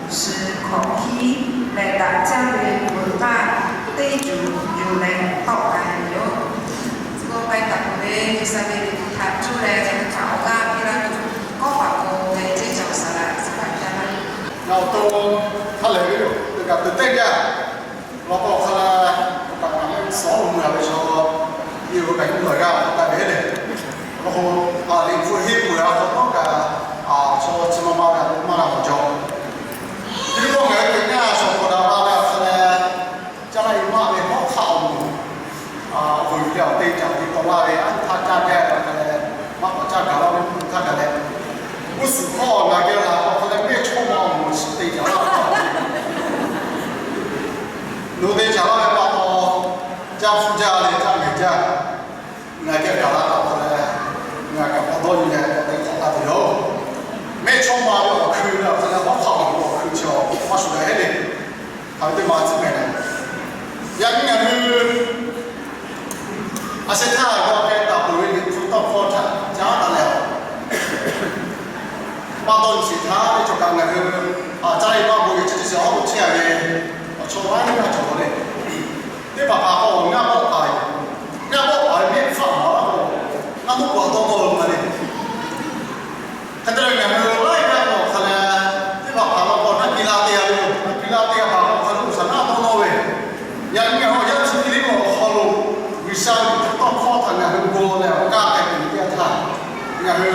Suh hkawꞈ hkiˉ leh daꞈ jaˇ ve veuꞈ taˇ teˇ ceuˬ yuˬ leh tawˆ la ve yoˬ. Tcuh k'ai taˍ peuˬ ve G'uiˬsha ve liꞈ hpu htaꞈ cuˇ leh htaꞈ awˬ g'aˇ piˇ laˇ ve k'oˆ paˍ k'o ve teˇ ceuˬ awˬ suhˍ la suhˍ la jaˇ laˇ. Ngaˬ awˬ to hk'a lehˬ ve yoˬ. Teˇ kaꞈ peuˬ teˇ gaˇ law k'o hk'a lehˬ, kaꞈ ngaˬ mehˆ suhˍ lo mui a ve chaw, yawˇ hui kaꞈ yuˬ lawˬ g'aˇ k'awꞈ k'ai ve le. Awˬ lawn k'o, liꞈ hpu henˇ peuˬ a k'awꞈ nawˉ kaꞈ, chaw chi ma ma g'a k'o maˇ g'a mawˬ jaw. Teˇ pawˆ ngaˬ hui Hkriꞈ yaˇ shawˍ hk'awꞈ daꞈ la leh awˬ hk'a lehˬ, caˇ laˇ e maˇ ve hawˉ hk'aˆ awˬ moˍ, awˬ vuiˬ ve awˬ te caˍ te taw laˇ ve, a htaˇ caˇ gaˇ ve awˬ hk'a lehˬ, maˇ k'awꞈ caˇ gaˬ laˇ ve htaˇ kaꞈ leh, g'uˇ suhˍ hkawˇ ngaˬ geh laˬ awˬ hk'a lehˬ, mehˆ chawˇ ma awˬ moˍ chi te caˍ laˇ ve, nawˬ te caˍ laˇ ve pa taw, caˇ hpfuhˇ jaˇ leh caˇ mehˍ jaˇ. Ngaˬ geh gaˬ la taˍ hk'a lehˬ, ngaˬ kaꞈ k'awꞈ dawˇ nyi leh k'awꞈ te hk'awꞈ la tuˬ yoˬ. Mehˆ chawˇ ma ve awˬ hkui leh awˬ hk'a lehˬ hawˉ hk'aˆ awˬ moˍ awˬ hkui chi awˬ hk'aw shuˍ daꞈ heˉ le. Hk'aˬ ve teˇ ma tcuhˉ mehˍ leh, yaꞈ nyi ngaˬ hui a sheh htaˇ g'a k'ai taˍ peuˬ ve liꞈ hpu tawˇ hkawˇ htaꞈ caˉ daꞈ leh, pa taw shiˍ htaˇ ve cawˬ kaꞈ ngaˬ hui caˇ laˇ e maˇ bon ve chi teˇ shiˍ awˬ hawˉ lo chehˇ a ve awˬ chaw laiˉ g'aˇ cawˬ le. Teˇ hpaˍ hpaˍ k'o ngaˇ bawˆ paˍ yoˬ. Ngaˇ bawˆ paˍ ve mehˆ hpfuhˇ maˍ laˇ k'o, ngaˇ bawˆ paˍ tawˇ tawˇ ve ma le. Hk'e te leh ngaˬ hui laiˉ g'aˇ k'o hk'a lehˬ, teˇ hpaˍ hpaˍ law k'o naˆ piˇ laˇ te a ve yoˬ. Naˆ piˇ laˇ te a paˍ k'o hk'a lehˬ G'uiˬsha naˆ tawˇ nawˇ ve. Yaꞈ nyi ngaˬ hui awˬ yanˇ chi piˇ liˇ ve awˬ hk'aw lo, G'uiˬsha ve liꞈ hpu tawˇ hkawˇ htaꞈ ngaˬ hui g'aw leh awˬ kaˇ k'ai tuˬ teˇ yanˇ htaˇ, ngaˬ hui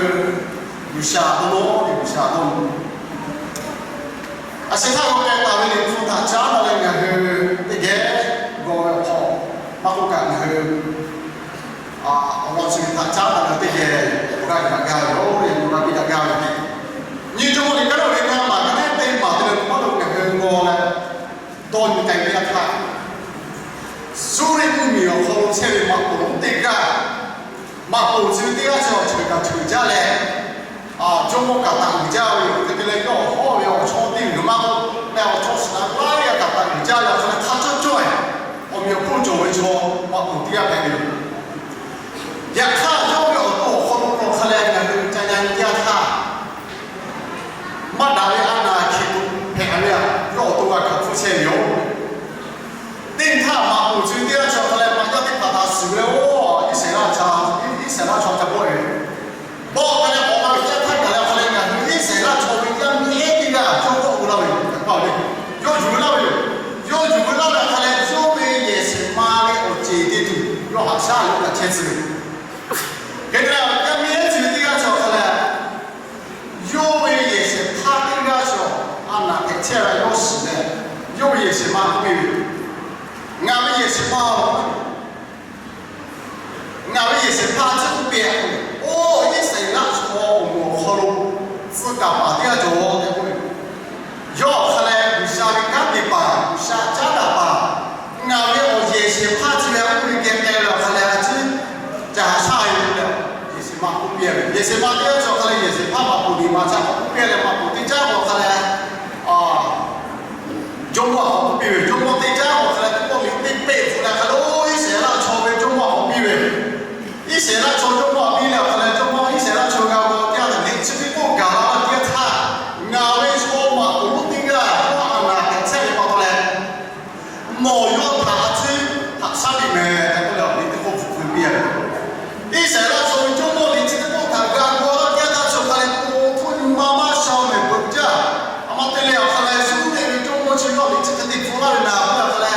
G'uiˬsha tawˇ nawˇ ve G'uiˬsha tawˇ nawˇ A sheh htaˇ g'a k'ai taˍ ve liꞈ hpu htaꞈ caˉ daꞈ leh ngaˬ hui teˇ geh g'aw ve awˬ hk'aw, maˇ k'oˆ kaꞈ ngaˬ hui awˬ lawn chi ve htaꞈ caˉ daꞈ leh teˇ geh awˬ g'aˇ yuˬ daꞈ gaˇ ve yoˬ. Awˬ g'aˇ piˇ daꞈ gaˇ ve, nyi jawˇmawˇ liꞈ kaˉ lo ve ngaˇ maˬ ka neˉ teˇ maˬ te leh maˇ lo ngaˬ hui g'aw leh dawˇ nyi k'ai ve teˇ yanˇ htaˇ, Suˇriˆ mvuhˇmiˬ awˬ hk'aw lo chehˇ ve maꞈ poˍ lonˉ teˇ g'aˇ, maꞈ poˍ chi ve teˇ g'aˇ chi awˬ ceuˬ kaꞈ ceuˬ jaˇ leh, jawˇmawˇ kaꞈ taꞈ uiˍ jaˇ ve yoˬ. Hk'e te leh yawˇ awˬ hawˉ ve awˬ chawˇ teˇ g'uiˬ maˇ k'oˆ leh awˬ chaw suhˍ daꞈ laiˉ g'aˇ kaꞈ taꞈ uiˍ jaˇ leh awˬ hk'a lehˬ hk'a cawˇ cawˇ e awˬ meꞈ awˬ hponˇ cawˬ ve chaw maꞈ poˍ teˇ g'aˇ hpehꞈ ve yoˬ. Yaꞈ hk'aˇ yawˇ ve awˬ to awˬ hk'aw lo hk'aw hk'a leh ngaˬ hui ca nyi teˇ yanˇ htaˇ, maˇ daꞈ ve a naˍ hkiˬ hpehꞈ ve a, yawˇ awˬ to g'a hkanˍ hpfuhˇ chehˇ ve yoˬ. Teˇ htaˇ maꞈ poˍ chi teˇ g'aˇ chi awˬ hk'a leh maꞈ yaˇ teˇ hpaˍ htaꞈ suhˍ ve, Oˇ, Iˉsaˍreˍlaˆ chaw, Iˉsaˍreˍlaˆ chaw ca bawˆ e ve, bawˆ hk'a leh k'awꞈ la ve teˇ yanˇ htaˇ kaꞈ leh awˬ hk'a leh ngaˬ hui Iˉsaˍreˍlaˆ chaw ve yaˇ miˇ ehˉ teˇ g'aˇ yawˇ bawˆ gu laˇ ve yoˬ. Yawˇ yuˬ ve laˇ ve yoˬ. Yawˇ yuˬ ve laˇ ve awˬ hk'a leh yawˇ ve yehˬ shehˍ ma ve awˬ ceˬ te tuˬ yawˇ haꞈ shaˉ lo kaꞈ chehˇ tcuh ve. Hk'e te leh yaˇ miˇ ehˉ chi ve teˇ g'aˇ chi awˬ hk'a leh yawˇ ve yehˬ shehˍ hpaˇ teˇ g'aˇ chi a naˍ hpehꞈ chehˇ ve yawˇ shiˍ leh, yawˇ ve yehˬ shehˍ ma k'oˆ piˇ ve, Ngaˬ ve yehˬ shehˍ ma-oˬ, ngaˬ ve yehˬ shehˍ hpaˇ chi k'oˆ piˇ, Oˇ, Iˉsaˍreˍlaˆ chaw awˬ moˍ awˬ hk'aw lo tcuh kaˍ paˍ teˇ g'aˇ cawˬ tehꞈ k'oˆ ve. Yawˇ awˬ hk'a leh G'uiˬsha ve kanˉ te paˍ, G'uiˬsha caˉ daꞈ paˍ, ngaˬ ve awˬ yehˬ shehˍ hpaˇ chi leh k'oˆ ve geh k'ai ve awˬ hk'a leh a ciˉ ca haꞈ shaˉ ve yoˬ tehꞈ, yehˬ shehˍ ma k'oˆ piˇ ve. Yehˬ shehˍ ma teˇ g'aˇ chi awˬ hk'a leh yehˬ shehˍ hpaˇ maꞈ poˍ liꞈ maˍ ca k'oˆ piˇ leh maꞈ poˍ teˇ caˉ k'o awˬ hk'a leh jawˇmawˇ htaꞈ k'awꞈ piˇ ve, jawˇmawˇ teˇ caˉ awˬ hk'a leh teˇ pawˆ liꞈ teˇ peˆ hpu leh hk'a leh, Iˉsaˍreˍlaˆ chaw ve jawˇmawˇ k'awꞈ piˇ ve. Iˉsaˍreˍlaˆ chaw jawˇmawˇ piˇ leh awˬ hk'a leh jawˇmawˇ Iˉsaˍreˍlaˆ chaw g'a g'aw teˇ g'aˇ htaꞈ liꞈ chi teˇ pawˆ gaˬ la teˇ yanˇ htaˇ, Ngaˬ ve chaw maꞈ poˍ lonˉ teˇ g'aˇ yawˇ a naˍ hpehꞈ chehˇ ve pa taw leh, nawˬ yawˇ htaꞈ a ciˉ haꞈ shaˉ piˇ meh tehꞈ k'oˆ leh awˬ liꞈ teˇ pawˆ hpu piˇ a ve. Iˉsaˍreˍlaˆ chaw ve jawˇmawˇ liꞈ chi teˇ pawˆ htaꞈ g'a g'aw la teˇ yanˇ htaˇ chi awˬ hk'a leh, Oˇ, hpu nyi ma maˇ sha mehˍ peuˬ jaˇ. A ma te leh awˬ hk'a leh shu teˇ ve jawˇmawˇ chi yawˇ liꞈ chi hk'e te hpu laˇ ve naˍ k'oˆ leh awˬ hk'a leh,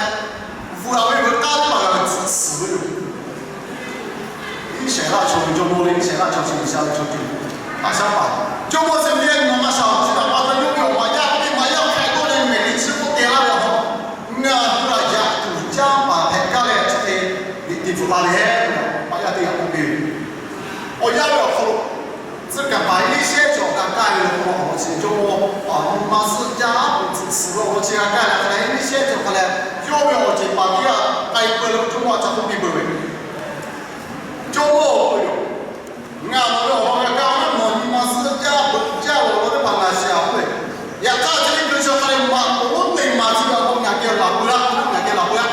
bvuhꞈ la ve veuꞈ k'aˉ teˇ hpaˍ g'a ve tcuhˍ suhˍ ve yoˬ. Iˉsaˍreˍlaˆ chaw ve jawˇmawˇ leh Iˉsaˍreˍlaˆ chaw chi G'uiˬsha ve chaw ceuˬ haꞈ shaˉ paˍ, jawˇmawˇ chi teˇ nyi ma maˇ sha awˬ chi htaꞈ pa taw yawˇ ve awˬ maꞈ yaˇ teˇ maꞈ yaˇ hk'a dawˇ leh mehˍ liꞈ chi k'oˆ teh laˇ ve awˬ hk'aw, Ngaˬ hui htaꞈ yaꞈ tuˬ canˇ paˍ hpehꞈ gaˇ leh chi hk'e liꞈ te bvuhꞈ la leh, maꞈ yaˇ teˇ g'aˇ k'oˆ piˇ ve, Awˬ yanˇ ve awˬ hk'aw lo tcuh kaˍ paˍ Eˇliˇshehˇ chi awˬ g'a kaˇ ve law k'o, awˬ chi jawˇmawˇ nyi ma suhˆ jaˇ a tuˬ tcuhˍ suhˍ ve awˬ lawn chi g'a kaˇ leh hk'a leh, Eˇliˇshehˇ chi awˬ hk'a leh yawˇ ve awˬ ceˬ paˍ teˇ g'aˇ k'ai peu leh jawˇmawˇ htaꞈ k'oˆ piˇ peuˬ ve, Jawˇmawˇ-oˬ, ngaˬ nawˬ ve awˬ lawn g'a kaˇ ve, nawˬ nyi ma suhˆ jaˇ peuˬ jaˇ ve awˬ lawn teˇ hpaˍ ngaˬ shiˍ a k'oˆ ve. Yaꞈ hk'aˇ chi teˇ hkui chi hk'a leh maꞈ poˍ lonˉ teˇ maˬ chi ve awˬ lawn ngaˬ geh laˬ peu laˇ, ngaˬ geh laˬ peu laˇ.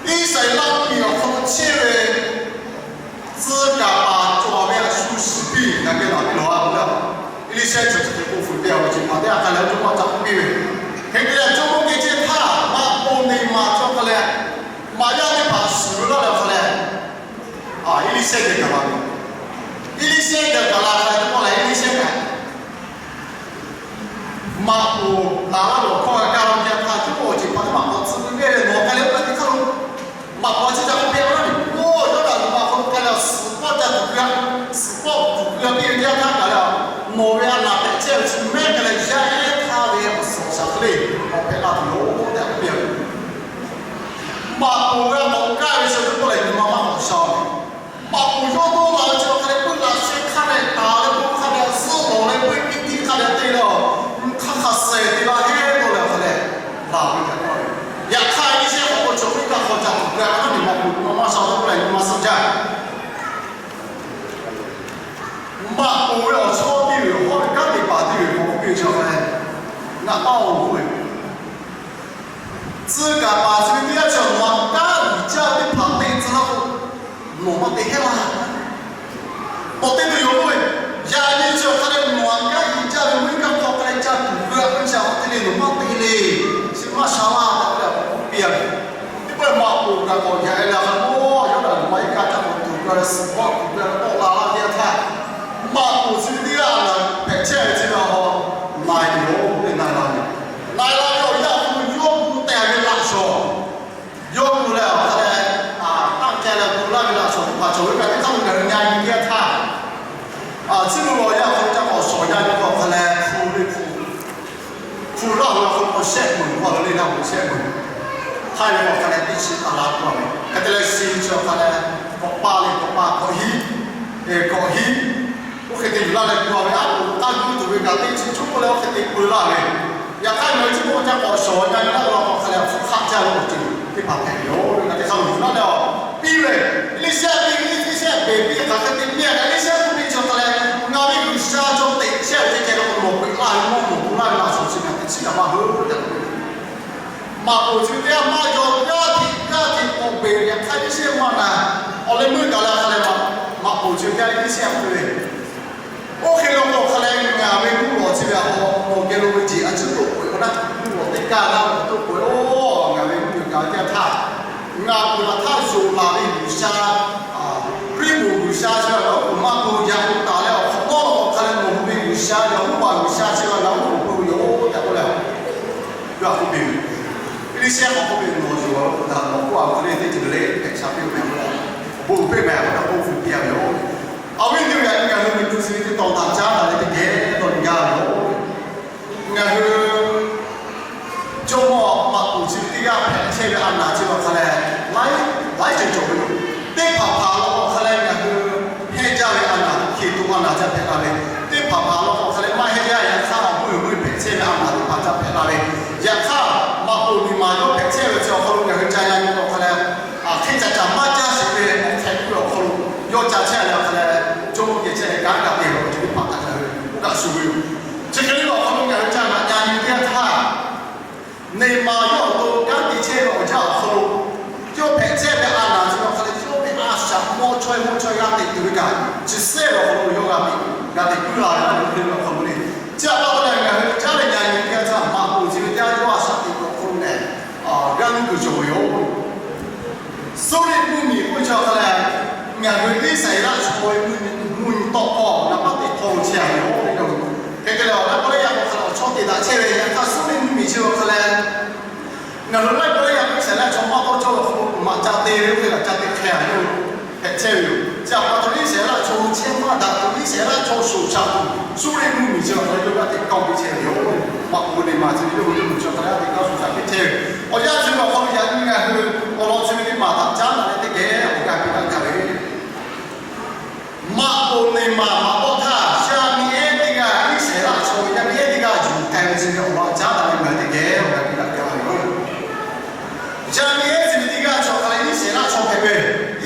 Iˉsaˍreˍlaˆ miˬ awˬ hk'aw lo chehˇ ve tcuh kaˍ paˍ cawˬ ve a shu shiˍ piˇ ngaˬ geh laˬ piˇ lawˬ a k'oˆ ve. Eˇliˇshehˇ chi hk'e k'oˆ fuiˍ piˇ a ve. Hk'e te leh, jawˇmawˇ geh chehˇ htaˇ, maꞈ poˍ neˬ maˬ cawˬ hk'a leh, maꞈ yaˇ teˇ hpaˍ suhˍ ve laˇ leh hk'a leh, Eˇliˇshehˇ geh gaˬ la ve. Eˇliˇshehˇ geh gaˬ la hk'a leh, teˇ pawˆ lehˬ Eˇliˇshehˇ kaꞈ maꞈ poˍ laˬ laˇ ve awˬ hkawˇ g'a kaˇ ve teˇ yanˇ htaˇ, teˇ pawˆ awˬ ceˬ hpaˍ teˇ maꞈ k'awꞈ tcuh ve mehˆ ve nawˬ k'ai leh oˇ hk'e te hk'aˇ lo, maꞈ poˍ chi ca k'oˆ piˇ a laˇ ve, Oˇ, Yawˇdanˍ luˬ ma hk'aw lo k'ai leh suhˍ pawˆ ca tuˬ keu a, suhˍ pawˆ tuˬ keu a piˇ ve teˇ yanˇ htaˇ kaꞈ leh, nawˬ ve a naˍ hpehꞈ chehˇ ve chi mehˆ k'ai leh yaˇ ehˉ htaˇ ve awˬ suhˍ awˬ shaˍ hk'e le k'awꞈ hpehꞈ la tuˬ yoˬ tehꞈ k'oˆ piˇ a ve. Maꞈ poˍ g'a k'awꞈ kaˇ ve chi teˇ pawˆ lehˬ, nyi ma maˇ k'awꞈ sha ve. Maꞈ poˍ yawˇ dawˇ la ve chi hk'a leh, peuˇ laꞈ sheh hk'a dehꞈ taˍ leh, k'oˆ hk'a dehꞈ zuhˆ lawˬ leh, peuˇ piˇ tiˇ hk'a dehꞈ te leh, mvuhˇ hk'aˇ hk'a suh te la heˆ dawˇ leh hk'a leh, laˬ ve kaꞈ k'oˆ ve. Yaꞈ hk'aˇ, Eˇliˇshehˇ k'awꞈ k'oˆ, Chaw meuˇ kaˇ hk'aw ca tuˬ keu a, nawˬ maꞈ poˍ nyi ma maˇ sha k'oˆ leh nyi ma suhˆ jaˇ. Maꞈ poˍ ve awˬ chawˇ piˇ ve awˬ hawˉ ve kanˉ te paˍ teˇ ve k'awꞈ k'oˆ piˇ ve chi hk'a leh, ngaˬ paˇ oˬ k'oˆ ve, tcuh kaˍ paˍ chi ve teˇ g'aˇ chi nawˬ aꞈ kanˉ uiˍ jaˇ ve teˇ hpaˍ te tcuh laˇ k'o, nawˬ maˇ te heˆ laˇ. K'awꞈ te tuˬ yoˬ k'oˆ ve, yaꞈ nyi chi awˬ hk'a leh nawˬ aꞈ kanˉ uiˍ jaˇ ve meuˇ kanˇ hk'aw hk'a leh ca tuˬ keu a k'oˆ ve chi hk'e te leh nawˬ maˇ te le. Chi maˇ sha laˇ tehꞈ k'oˆ piˇ a ve. Teˇ pawˆ maꞈ poˍ kaꞈ k'awꞈ yaꞈ e leh hk'a leh, Yawˇdanˍ luˬ ma iˉ kaˆ ca k'awꞈ tuˬ keu leh suhˍ pawˆ tuˬ keu leh tawˆ la laˇ ve teˇ yanˇ htaˇ, maꞈ poˍ chi ve teˇ g'aˇ a naˍ hpehꞈ chehˇ ve chi ve a haw na e yoˬ le, na e la ve. Na e la ve awˬ yanˇ hk'aw lo yawˇ hui tehˬ ve laꞈ shawˍ, yawˇ hui leh awˬ hk'a leh, taˆ keh leh gu laˇ ve laꞈ shawˍ teˇ hpaˍ cawˬ ve kaꞈ teˇ hk'aˇ lo ngaˬ hui na e ve teˇ yanˇ htaˇ, chi ve awˬ yanˇ hk'aw lo ca k'awꞈ shawˍ yaˇ ve awˬ hk'a leh hpu ve hpu hpu laˇ ve awˬ hk'aw lo shehˆ meuˬ, k'oˆ ve le, laˇ ve shehˆ meuˬ. Hk'aˇ ve awˬ hk'a leh teˇ chi taˍ la k'oˆ ve. Hk'e te leh shi ve chi awˬ hk'a leh, k'awꞈ pa leh k'awꞈ pa k'awꞈ hiˉ, k'awꞈ hiˉ. Oˇ hk'e te yuˬ laˇ leh k'oˆ ve, a k'oˍ k'aˇ guˇ tuˬ ve kaꞈ teˇ chi coˇ k'oˆ leh oˇ hk'e te peu laˇ ve. Yaꞈ hk'aˇ ngaˬ hui chi k'oˆ ca k'awꞈ shawˍ yaˇ ve laˇ ve awˬ hk'a leh hpu hk'aˆ jaˇ ve awˬ ceuˬ teˇ hpaˍ hpehꞈ ve yoˬ. Ngaˬ teˇ hk'aˇ lo yuˬ laˇ leh a, piˇ ve, Eˇliˇshehˇ piˇ ve, Eˇliˇshehˇ beˬ piˇ hk'aˬ hk'e te piˇ a kaꞈ, Eˇliˇshehˇ k'oˆ piˇ chi awˬ hk'a leh, Ngaˬ ve G'uiˬsha chaw teꞈ chehˇ ve teˇ ceh lo nawˬ peuˬ laˇ ve mawˇ nawˬ gu laˇ ve laꞈ shawˍ chi ngaˬ teꞈ chiˉ kaꞈ maˇ heuˆ tehꞈ k'oˆ ve. Maꞈ poˍ chi ve teˇ g'aˇ maˇ yaw g'aˇ hteꞈ g'aˇ hteꞈ k'awꞈ beˬ ve yaꞈ hk'aˇ Eˇliˇshehˇ maˇ na. Awˬ leh meuˇ gaˬ leh hk'a leh, maꞈ poˍ chi ve teˇ g'aˇ Eˇliˇshehˇ k'oˆ ve, Oˇ hk'e law k'o hk'a leh ngaˬ ve mvuhˇ lawˬ chi ve a haw nawˬ geh lo ve jeˬ a ciˉ toˆ k'oꞈ-e k'o naˉ, mvuhˇ lawˬ teˇ kaˇ g'aˇ k'awꞈ toˆ k'oꞈ-e, oˇ ngaˬ ve mvuhˇ miˬ gaˬ ve teˇ yanˇ htaˇ, ngaˬ peuˬ laˬ htaˇ yonˍ laˬ ve G'uiˬsha, Riˉ moˍ G'uiˬsha chi ve a nawˉ k'oˍ maˇ k'o yaꞈ k'o taˍ leh awˬ hk'awꞈ nawˉ k'awꞈ hk'a leh nawˬ hui ve G'uiˬsha Yeˍhoˉvaꞈ G'uiˬsha chi ve a nawˉ k'oˍ peuˬ ve yoˬ tehꞈ k'oˆ leh, yawˇ a k'oˆ piˇ ve, Eˇliˇshehˇ k'awꞈ k'oˆ ve, Nawˬ yonˍ laˬ ve k'o htaꞈ nawˬ k'oˆ a hk'e le teˇ ceuˬ le hpehꞈ sha piˇ mehˍ k'o, bon uiˍ piˇ mehˍ k'o, htaꞈ k'oˆ ve piˇ a ve yoˬ. Awˬ viˉ nyi teˇ g'aˇ, ngaˬ hui miˬguiˬ chi ve teˇ tawn htaꞈ caˉ taˍ leh teˇ geh dawˇ nyi gaˇ ve yoˬ. Ngaˬ hui jawˇmawˇ maꞈ poˍ chi ve teˇ g'aˇ hpehꞈ chehˇ ve a naˍ chi ve awˬ hk'a leh laiˉ ceuˬ cawˬ ve yoˬ. Teˇ hpaˍ hpaˍ law k'o hk'a leh ngaˬ hui hehnˇ jaˇ ve a naˍ, hkeꞈ tuꞈ a naˍ ca hpehꞈ la ve. Teˇ hpaˍ hpaˍ law k'o hk'a leh maˇ hehnˇ jaˇ, yaꞈ hk'aˇ awˬ meuˇ meuˇ hpehꞈ chehˇ ve a naˍ teˇ hpaˍ ca hpehꞈ la ve. Yaꞈ hk'aˇ maꞈ poˍ miˬ maˬ yawˇ hpehꞈ chehˇ ve chi awˬ hk'aw lo ngaˬ hui ca yaꞈ nyi k'o hk'a leh, hk'e caˍ caˍ maˇ caˇ sheˍ ve awˬ hk'e k'oˆ ve awˬ hk'aw lo yawˇ ca chehˇ leh awˬ hk'a leh, jawˇmawˇ geh chehˇ leh kanˉ kaꞈ te ve awˬ ceuˬ teˇ hpaˍ htaꞈ ngaˬ hui k'oˆ kaꞈ shuˍ ve yoˬ. Chi hk'e le ve awˬ hk'aw lo ngaˬ hui ca yaꞈ nyi teˇ yanˇ htaˇ, neˬ maˬ yawˇ awˬ to kanˉ te chehˇ ve awˬ jaˇ awˬ hk'aw lo, yawˇ hpehꞈ chehˇ ve a naˍ chi ve awˬ hk'a leh yawˇ ve a shaꞈ mawˇ chaweh mawˇ chaweh g'a teꞈ tuˬ ve kaꞈ, chi sehˉ ve awˬ hk'aw lo yawˇ g'a teꞈ, g'a teꞈ puiˉ la ve a ve awˬ hk'aw lo le. Chi a pa taw leh ngaˬ hui caˉ leh yaꞈ nyi teˇ yanˇ htaˇ maꞈ poˍ chi ve teˇ yanˇ yawˇ a shaꞈ teꞈ ve awˬ hk'aw lo lehˬ, g'a nuˇ kuiˬ cawˬ ve yoˬ. Suˇriˆ mvuhˇmiˬ k'oˆ ve chi awˬ hk'a leh, ngaˬ hui Iˉsaˍreˍlaˆ chaw ve mvuhˇmiˬ, mvuhˇmiˬ tawˆ k'aw naˍ baˆ teˇ hk'aw lo chehˇ a ve yoˬ. Hk'e te leh awˬ laꞈ k'aw leh yaꞈ k'aw hk'a leh awˬ chawˇ te daꞈ chehˇ ve yaꞈ hk'aˇ, Suˇriˆ mvuhˇmiˬ chi awˬ hk'a leh, ngaˬ hui laiˉ k'aw leh yaꞈ k'aw Iˉsaˍreˍlaˆ chaw maˇ tawˇ cawˇ ve awˬ hk'aw lo maꞈ ca te ve oˇ hk'e kaꞈ ca te hk'e a ve yoˬ. Hpehꞈ chehˇ ve yoˬ. Chi a pa taw Iˉsaˍreˍlaˆ chaw hui chehˇ maˇ daꞈ tuˬ, Iˉsaˍreˍlaˆ chaw shoˍ shaˍ tuˬ, Suˇriˆ mvuhˇmiˬ chi awˬ hk'a leh yawˇ g'aˇ teꞈ kawˆ piˇ chehˇ ve yoˬ. Maꞈ poˍ ve neˬ maˬ chi ve yawˇ hui teˇ moˍ chi awˬ hk'a leh g'aˇ teꞈ kawˆ shoˍ shaˍ piˇ chehˇ ve. Awˬ yanˇ chi ve awˬ hk'aw lo yaꞈ nyi ngaˬ hui awˬ lawn chi ve teˇ maˬ htaꞈ caˉ taˍ leh teˇ geh awˬ g'aˇ piˇ daꞈ jaˇ ve Maꞈ poˍ neˬ maˬ maꞈ k'aw htaˇ, yaˇ miˇ ehˉ teˇ g'aˇ, Iˉsaˍreˍlaˆ chaw ve yaˇ miˇ ehˉ teˇ g'aˇ yuˬ k'ai ve chi ve awˬ lawn caˉ daꞈ leh ngaˬ hui teˇ geh awˬ g'aˇ piˇ daꞈ jaˇ ve yoˬ. Yaˇ miˇ ehˉ chi ve teˇ g'aˇ chi awˬ hk'a leh Iˉsaˍreˍlaˆ chaw hpehꞈ ve,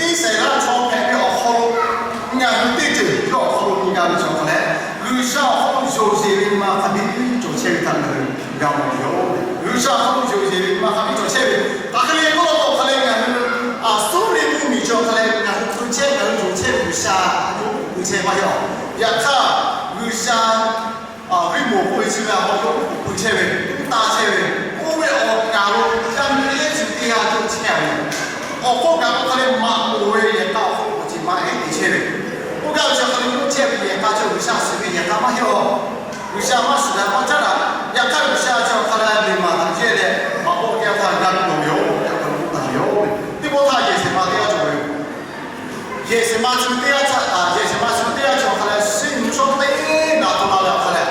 Iˉsaˍreˍlaˆ chaw hpehꞈ ve awˬ hk'aw lo ngaˬ hui teˇ ceuˬ yawˇ awˬ hk'aw lo nyi g'a ve chi awˬ hk'a leh, G'uiˬsha awˬ hk'aw lo yonˍ yeˬ ve nyi ma hk'a biˇ cawˬ chehˇ ve htaꞈ ngaˬ hui g'a mawˬ ve yoˬ. G'uiˬsha awˬ hk'aw lo yonˍ yeˬ ve nyi ma hk'a biˇ cawˬ chehˇ ve, hk'aˬ hk'e le k'oˆ law k'o, awˬ hk'a leh ngaˬ hui a Suˇriˆ mvuhˇmiˬ chi awˬ hk'a leh ngaˬ hui k'oˆ chehˇ, ngaˬ hui yonˍ chehˇ ve G'uiˬsha yawˇ k'oˆ pui chehˇ maˇ heˆ. Yaꞈ hk'aˇ G'uiˬsha Riˉ moˍ k'oˆ ve chi ve a haw yawˇ k'oˆ pui chehˇ ve, uˉ taˇ chehˇ ve, Awˬ hk'oˆ kaꞈ k'o hk'a leh maꞈ poˍ ve yehˬ k'a awˬ hk'aw lo awˬ ceˬ ma ehˉ te chehˇ ve. Oˇ kaꞈ G'uiˬsha hk'a leh yawˇ chehˇ ve yehˬ k'a chi G'uiˬsha shiˍ ve yehˬ k'a maˇ heˆ awˬ. G'uiˬsha maˇ shiˍ daꞈ k'aw caˉ daꞈ. Yaꞈ hk'aˇ G'uiˬsha chi awˬ hk'a leh liꞈ maˍ htaꞈ yehˇ leh maꞈ k'aw teˇ g'aˇ htaˇ g'a tuˬ loˍ ve yoˬ tehꞈ k'oˆ taˍ ve yoˬ. Teˇ pawˆ htaˇ yehˬ shehˍ ma teˇ g'aˇ cawˬ ve yoˬ. Yehˬ shehˍ ma chi teˇ g'aˇ htaˇ, yehˬ shehˍ ma chi teˇ g'aˇ chi awˬ hk'a leh shinˉ nyi shawˉ teˇ naꞈ to la leh awˬ hk'a leh,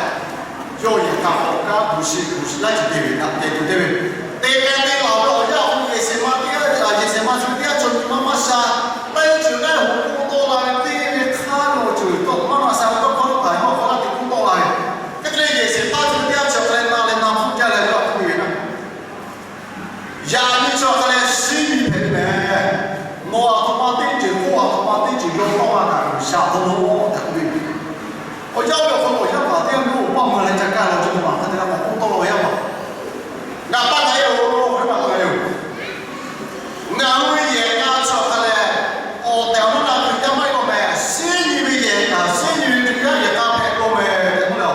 yawˇ yehˬ k'a hk'aw kaꞈ buˬ sheˍ buˬ sheˍ laiˉ ceuˬ te ve daꞈ kehˬ tuˬ te ve, te k'ai te laˬ ve awˬ yanˇ awˬ hk'aw lo yehˬ shehˍ ma teˇ g'aˇ, yehˬ shehˍ ma chi teˇ g'aˇ cawˬ nyi ma maˇ sha, laiˉ ceuˬ laiˉ hoꞈ k'oˆ tawˆ la ve teˇ ve hk'aˇ ve awˬ ceuˬ tawˆ maˇ maˇ sha ve tawˇ hkawˇ htaꞈ yawˇ hk'aw laˇ te k'oˆ tawˆ la ve. Hk'e te leh yehˬ shehˍ hpaˇ chi teˇ g'aˇ chi awˬ hk'a leh na leh na hpfuhˇ jaˇ leh yawˇ htaꞈ k'oˆ ve, Yaꞈ nyi chi awˬ hk'a leh shinˉ nyi hpehꞈ ve mehˍ. Nawˬ aˬ htoꞈ ma teˇ ceuˬ k'oˆ, aˬ htoꞈ ma teˇ ceuˬ yaw tawˆ la kaꞈ G'uiˬsha k'oˆ lo tehꞈ k'oˆ ve. Awˬ yanˇ ve awˬ hk'aw lo awˬ yanˇ paˍ teˇ g'aˇ ve oˇ maˇ meuˇ leh ca kaˇ la chi teˇ maˬ hk'a te la k'awꞈ k'oˆ tawˆ la ve yaˇ paˍ. Ngaˬ pa ngaˬ e oˬ, oˇ maˇ k'oˆ ve yoˬ. Ngaˬ hui ve yehˬ k'a chi awˬ hk'a leh awˬ tehˬ awˬ naˉ na Hkriꞈ yaˇ maˇ heˆ law mehˍ. Shinˉ nyi ve yehˬ kaꞈ shinˉ nyi ve Hkriꞈ yaˇ yehˬ k'a hpehꞈ law mehˍ tehꞈ k'oˆ leh,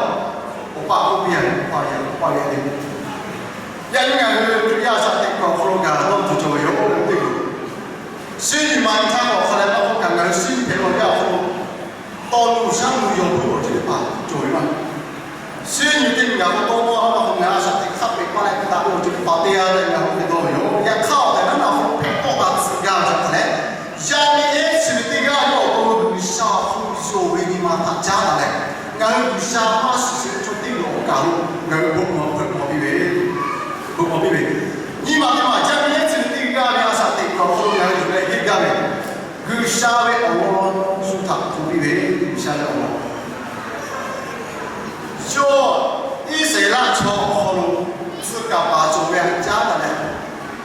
awˬ pa k'oˆ piˇ a, awˬ pa yehˬ, awˬ pa yehˬ te Yaꞈ nyi ngaˬ hui Hkriꞈ yaˇ shaꞈ teꞈ kuiˬ awˬ hk'aw lo gaˬ dawˇ tuˬ cawˬ ve yoˬ. Teˇ kuˬ shinˉ nyi ma nyi htaˇ k'o awˬ hk'a leh maˇ k'oˆ kaꞈ ngaˬ hui shinˉ nyi hpehꞈ ve awˬ yanˇ awˬ hk'aw lo tawˇ nuˇ shaˉ nuˇ yaw puiˉ awˬ ceuˬ teˇ hpaˍ cawˬ ve maˇ. Shinˉ nyi teˇ nyi ngaˬ hui dawˇ nawˇ a maˇ k'o ngaˬ hui a shaꞈ teꞈ hk'aˇ peꞈ maˇ leh htaꞈ ve awˬ ceuˬ teˇ hpaˍ te g'a leh ngaˬ hui hk'e dawˇ ve yoˬ. Yaꞈ hk'aˇ awˬ tehˬ naˉ na awˬ hk'aw lo hpehꞈ tawˆ la tcuh gaˇ ve chi hk'a leh, yaˇ miˇ ehˉ chi ve teˇ g'aˇ yawˇ awˬ to lo G'uiˬsha awˬ hk'aw lo yonˍ ve nyi ma htaꞈ caˉ taˍ leh, ngaˬ hui G'uiˬsha maˇ shiˍ shiˍ ve chaw teˇ g'aˇ awˬ kaˬ lo ngaˬ hui bon mawˬ hpeuꞈ maw piˇ ve, bon mawˬ piˇ ve, nyi ma teˇ maˬ yaˇ miˇ ehˉ chi ve teˇ g'aˇ ve a shaꞈ teꞈ kuiˬ awˬ hk'aw lo ngaˬ hui yuˬ leh heˆ gaˇ ve G'uiˬsha ve awˬ lawn shu htaꞈ hto piˇ ve, G'uiˬsha ve awˬ lawn. Yawˇ Iˉsaˍreˍlaˆ chaw awˬ hk'aw lo tcuh kaˍ paˍ cawˬ ve htaꞈ caˉ taˍ leh,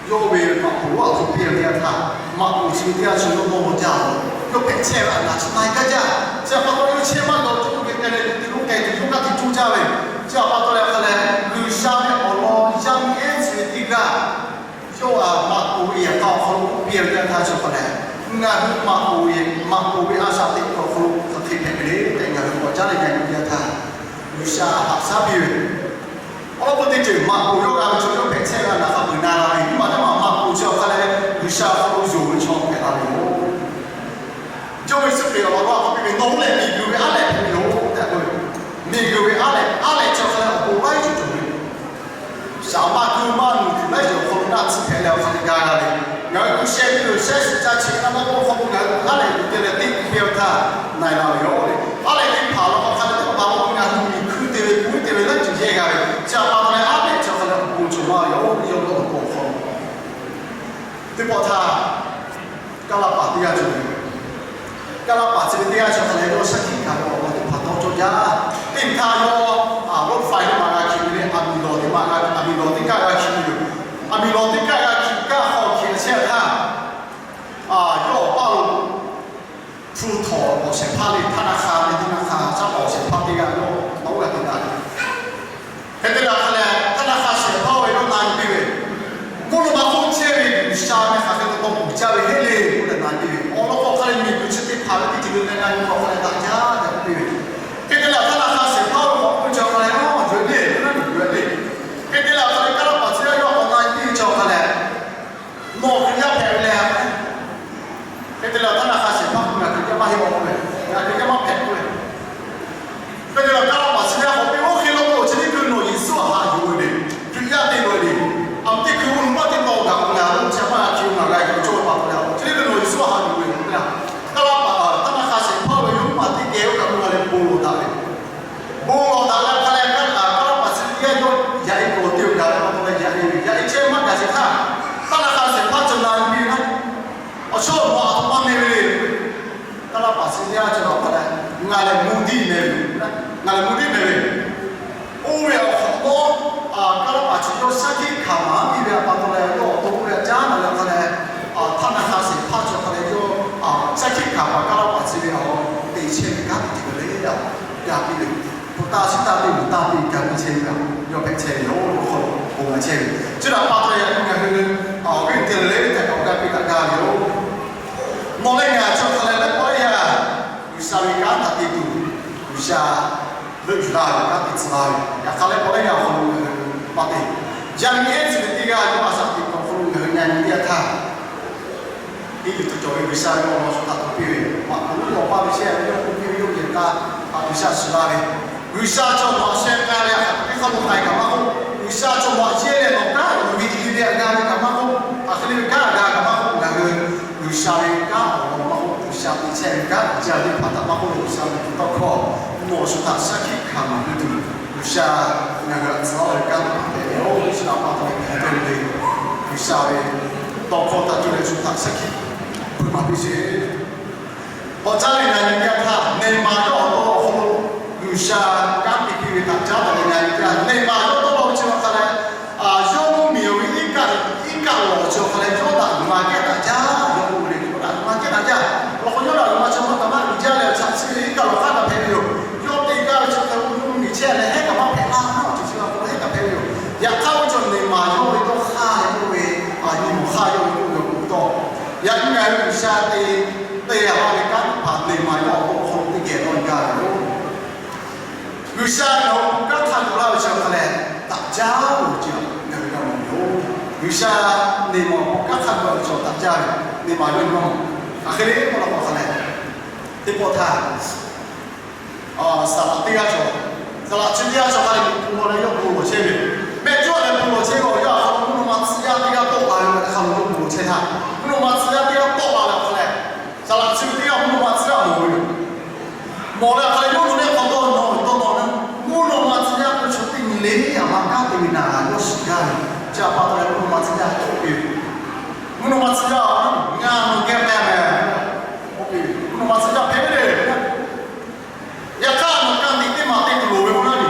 yawˇ ve maꞈ poˍ aˬ htoꞈ piˇ ve teˇ yanˇ htaˇ, maꞈ poˍ chi ve teˇ yanˇ chi yawˇ dawˇ law jaˇ ve, yawˇ hpehꞈ chehˇ ve a naˍ chi na e gaˇ jaˇ. Chi a pa taw yawˇ chehˇ maˇ gaˬ, yawˇ hk'e te leh te lo k'ai tuˬ yawˇ kaˇ tiꞈ coˇ jaˇ ve. Chi a pa taw leh hk'a leh G'uiˬsha ve awˬ lawn yaˇ miˇ ehˉ chi ve teˇ g'aˇ yawˇ a maꞈ poˍ ve yehˬ k'a awˬ hk'aw lo k'oˆ piˇ ve teˇ yanˇ htaˇ chi hk'a leh, ngaˬ hui maꞈ poˍ ve, maꞈ poˍ ve a shaꞈ teꞈ kuiˬ awˬ hk'aw lo hk'aˬ hk'e hpehꞈ ve le tehꞈ ngaˬ hui k'awꞈ caˉ leh nyi ve teˇ yanˇ htaˇ, G'uiˬsha haꞈ shaˉ piˇ ve, awˬ lawn k'o teˇ ceuˬ maꞈ poˍ yawˇ g'a ve chaw yawˇ hpehꞈ chehˇ g'a naˍ hk'a peu eˬ na la ve, nyi ma teˇ maˬ maꞈ poˍ chi awˬ hk'a leh G'uiˬsha awˬ hk'aw lo yonˍ ve chaw hpehꞈ la ve yoˬ. Jawˇmawˇ Yeˍsuˆ Hkriꞈ awˬ lawn k'oˆ piˇ ve, Nawˬ hui lehˬ miˬguiˬ ve aˉ lehꞈ hpehꞈ ve yoˬ tehꞈ k'oˆ ve. Miˬguiˬ ve aˉ lehꞈ, aˉ lehꞈ chi awˬ hk'a leh awˬ bon laiˉ ceuˬ cawˬ ve Saˍ maˇ kuiˇ maˇ nuˬ tuˬ laiˉ ceuˬ awˬ hk'aw lo naˆ tsuhˇ hpehꞈ leh awˬ hk'a leh ga g'a ve, ngaˬ hui G'uiˬsha ve shehˆ shiˍ ca chi na maˇ k'oˆ hk'aw lo ngaˬ hui aˉ lehꞈ tuˬ te leh teˇ kuˬ piˇ ve htaˇ na e la ve yoˬ. Aˉ lehꞈ teˇ hpaˍ law k'o hk'a leh teˇ hpaˍ law k'o ngaˬ hui miˬ hkui te ve, puiˉ te ve laiˉ ceuˬ yehˇ g'a ve, chi a pa taw leh aˉ lehꞈ chi awˬ hk'a leh awˬ bon cawˬ maˇ ve yoˬ. Yawˇ ve awˬ bon awˬ hk'aw teˇ pawˆ htaˇ, Kaˇlaˇpaˍ teˇ g'aˇ cawˬ ve. Kaˇlaˇpaˍ chi ve teˇ g'aˇ chi awˬ hk'a leh yawˇ shaˉ hkiˆ hkanˍ ve awˬ lawn teˇ hpaˍ dawˇ cawˇ jaˇ. Teˇ hpaˍ htaˇ yawˇ a road five teˇ maˬ g'a hkiˬ ve le, aˬ miˍ lawˬ teˇ maˬ g'a, aˬ miˍ lawˬ teˇ kaˆ g'a hkiˬ ve yoˬ. Aˬ miˍ lawˬ teˇ kaˆ g'a hkiˬ kaˆ hk'aw hkiˬ a chehˇ htaˇ, yawˇ awˬ paˇ lo hpu htawˍ awˬ shehˍ hpaˇ le, htaˇ na hk'a ve teˇ na hk'a shaˉ paˍ awˬ shehˍ hpaˇ teˇ g'aˇ yawˇ na oˇ g'a te taˍ ve Hk'e te leh hk'a leh, htaˇ na hk'a shehˍ hpaˇ ve yawˇ na nyi piˇ ve, mvuhˇ naw ma hk'oˆ chehˇ ve G'uiˬsha ve hk'aˬ hk'e te taw uiˍ jaˇ ve heˆ le k'oˆ leh na nyi piˇ ve, awˬ lawn k'o hk'a leh miˬguiˬ chi teˇ hpaˍ ve teˇ ceuˬ le leh na nyi hk'aw hk'a leh daꞈ jaˇ tehꞈ k'oˆ piˇ ve. Hk'e te leh htaˇ na hk'a shehˍ hpaˇ ve k'awꞈ k'oˆ ve chi hk'a leh, Yawˇ yuˬ ve le, yawˇ yuˬ ve le. Hk'e te leh hk'a leh Kaˇlaˇpaˍ chi teˇ g'aˇ yawˇ k'awꞈ na nyi piˇ ve chi hk'a leh, Nawˬ Hkriꞈ yaˇ hpehꞈ ve le. Hk'e te leh htaˇ na hk'a shehˍ hpaˇ k'oˆ ve, Ngaˬ Hkriꞈ yaˇ maˇ heˆ k'oˆ ve, Ngaˬ Hkriꞈ yaˇ maˇ hpehꞈ k'oˆ ve. Hk'e te leh Kaˇlaˇpaˍ chi teˇ g'aˇ k'awꞈ piˇ, Oˇ hk'e law k'o, chi teˇ hkui nawˬ Yeˍsuˆ htaꞈ haꞈ yuˬ ve le. Hkriꞈ yaˇ te loˬ le. Aˬ miˍ teˇ hkui oˇ nu maˇ teˇ taw gaˬ k'o, ngaˬ hui chi maˇ g'a hkiˬ, ngaˬ g'a yuˬ cawˇ ve pa taw leh, chi teˇ hkui nawˬ Yeˍsuˆ htaꞈ haꞈ yuˬ ve le. Kaˇlaˇpaˍ htaˇ na hk'a shehˍ hpaˇ ve yawˇ maˇ teˇ geh oˇ kaꞈ maˇ g'a leh bon lawˬ daꞈ ve. Bon lawˬ daꞈ leh hk'a leh, Kaˇlaˇpaˍ chi teˇ g'aˇ yawˇ yaꞈ e k'awꞈ te-o gaˬ ve pa taw leh yaꞈ e ve, yaꞈ e chehˇ maˇ gaˬ sheˍ htaˇ, htaˇ na hk'a shehˍ hpaˇ cawˬ na nyi piˇ ve, Awˬ chawˇ nawˬ aˬ htoꞈ ma meh ve le. Kaˇlaˇpaˍ chi teˇ g'aˇ cawˬ hk'a leh, Ngaˬ lehˬ mvuhˇ diˇ meh ve, ngaˬ lehˬ mvuhˇ diˇ meh ve. Oˇ ve awˬ hk'awꞈ nawˉ, Kaˇlaˇpaˍ chi yawˇ shaˉ hkiˆ hkanˍ maˍ piˇ ve pa taw leh, yawˇ awˬ to oˇ ve caˉ na leh hk'a leh, htaˇ na hk'a shehˍ hpaˇ cawˬ hk'a leh yawˇ shaˉ hkiˆ hkanˍ paˍ Kaˇlaˇpaˍ chi ve awˬ te chehˇ ve kanˉ te ceuˬ ve le, ga piˇ ve, hpu taˇ shiˉ taˇ piˇ, mvuhˇ taˇ piˇ, ga piˇ chehˇ ve, yawˇ hpehꞈ chehˇ ve yoˬ. Awˬ hk'aw lo bon ga chehˇ ve, chi htaꞈ pa taw yaꞈ nyi ngaˬ hui awˬ viˉ awˬ nyi te leh le tehꞈ k'awꞈ ga piˇ kaꞈ gaˇ ve yoˬ. Nawˬ leh ngaˬ chi awˬ hk'a leh laiˉ pawˆ laiˉ yaˇ G'uiˬsha ve kanˉ htaꞈ te tuˬ, G'uiˬsha leuˆ yuˬ laˇ ve kanˉ te tcuh laˇ ve, yaꞈ hk'aˇ laiˉ pawˆ laiˉ yaˇ awˬ hk'aw lo ngaˬ hui maˇ te. Yaꞈ nyi ehˉ chi ve teˇ g'aˇ yawˇ a shaꞈ teꞈ kuiˬ awˬ hk'aw lo ngaˬ hui na nyi teˇ yanˇ htaˇ, Teˇ ceuˬ cawˬ ve G'uiˬsha ve awˬ lawn shu htaꞈ tuˬ piˇ ve, maꞈ k'oˍ lonˉ lawˬ paˇ ve chehˇ ve yawˇ k'oˆ piˇ ve yawˇ yehˬ k'a, G'uiˬsha shuˍ la ve, G'uiˬsha chaw nawˬ a sheh k'ai leh hk'aˬ hk'e hk'a lo k'ai kaꞈ maˇ k'oˆ, G'uiˬsha chaw nawˬ a yehˇ leh nawˬ kanˉ uiˍ ve i ve a g'a ve kaꞈ maˇ k'oˆ, hk'aˬ hk'e le ve kanˉ a g'a kaꞈ maˇ k'oˆ, ngaˬ hui G'uiˬsha ve kanˉ awˬ lawn maˇ k'oˆ, G'uiˬsha te chehˇ ve kanˉ awˬ jaˇ teˇ hpaˍ htaꞈ maˇ k'oˆ, G'uiˬsha ve tawˇ hkawˇ nawˬ shu htaꞈ shaˉ hkiˆ hkanˍ maˍ piˇ tuˬ, G'uiˬsha ngaˬ hui htaꞈ tcuh laˇ ve kanˉ teˇ hpaˍ hpehꞈ ve yoˬ. Shu htaꞈ pa taw leh hk'aˬ hk'e te ve le, G'uiˬsha ve tawˇ hkawˇ htaꞈ cuˇ leh shu htaꞈ shaˉ hkiˆ hpeuꞈ maˍ piˇ sheˍ. K'awꞈ caˉ leh ngaˬ nyi teˇ g'aˇ htaˇ, neˇ maˬ yawˇ awˬ to awˬ hk'aw lo G'uiˬsha kanˉ te piˇ ve htaꞈ caˉ taˍ leh ngaˬ nyi teˇ g'aˇ, neˇ maˬ yawˇ tawˇ hkawˇ chi hk'a leh, yawˇ mvuhˇmiˬ ve iˉ kaˆ, iˉ kaˆ lawˬ chi hk'a leh yawˇ daꞈ maˍ kehˉ daꞈ jaˇ, yawˇ k'oˆ ve le, yawˇ daꞈ maˍ kehˉ daꞈ jaˇ. Awˬ lawn k'o yawˇ daꞈ maˍ chi hk'a kaꞈ maˇ uiˍ jaˇ leh, chaꞈ chi ve iˉ kaˆ lawˬ hk'aˇ kaꞈ hpehꞈ ve yoˬ. Yawˇ te gaˇ ve chi hk'a k'o yawˇ mvuhˇmiˬ chehˇ leh hehˉ kaꞈ maˇ hpehꞈ laˇ, awˬ ceuˬ chi hk'a k'o hehˉ kaꞈ hpehꞈ ve yoˬ. Yaꞈ hk'aˇ ve chaw neˇ maˬ yawˇ ve dawˇ hk'aˇ leh k'oˆ ve, a nyi mawˬ hk'aˇ yawˇ ve k'oˆ ve awˬ pon tawˇ, yaꞈ nyi ngaˬ hui G'uiˬsha te, te a laˇ ve kanˉ teˇ hpaˍ neˇ maˬ yawˇ awˬ to awˬ hk'aw lo teˇ geh dawˇ gaˇ ve yoˬ. G'uiˬsha ngaˬ hui kanˉ hk'a gaˬ laˇ ve chi hk'a leh, daꞈ jaˇ ve awˬ ceuˬ ngaˬ hui g'a mawˬ ve yoˬ. G'uiˬsha neˇ maˬ awˬ pon kanˉ hk'a gaˬ ve chaw daꞈ jaˇ ve, neˇ maˬ yawˇ nyi maˇ mawˬ. Hk'aˬ hk'e le k'oˆ law k'o hk'a leh, teˇ pawˆ htaˇ, saˍ laꞈ teˇ g'aˇ cawˬ, saˍ laꞈ chi teˇ g'aˇ cawˬ hk'a leh miˬ hpu law leh yawˇ bon lawˬ chehˇ ve, mehˆ cawˇ leh bon lawˬ chehˇ ve awˬ yanˇ awˬ hk'aw lo mvuhˇ naw ma tcuh yaˇ teˇ g'aˇ tawˆ la ve hk'a lo yawˇ bon lawˬ chehˇ htaˇ, mvuhˇ naw ma tcuh yaˇ teˇ g'aˇ tawˆ la ve awˬ hk'a leh, saˍ laꞈ chi ve teˇ g'aˇ mvuhˇ naw ma tcuh yaˇ mawˬ ve yoˬ. Mawˬ leh hk'a leh yawˇ nawˬ leh hk'aw dawˇ nawˬ ve dawˇ nawˬ ve, mvuhˇ naw ma tcuh yaˇ k'o chaw teˇ nyi le, a ma kanˉ te ve naˍ yawˇ shiˍ gaˇ ve, chi a pa taw leh mvuhˇ naw ma tcuh yaˇ k'oˆ piˇ ve, mvuhˇ naw ma tcuh yaˇ, ngaˬ nawˬ geh k'ai mehˍ, k'oˆ piˇ ve, mvuhˇ naw ma tcuh yaˇ hpehꞈ ve le. Yaꞈ hk'aˇ nawˬ ka tiꞈ teˇ maˬ te tuˬ loˍ ve k'o naˉ le,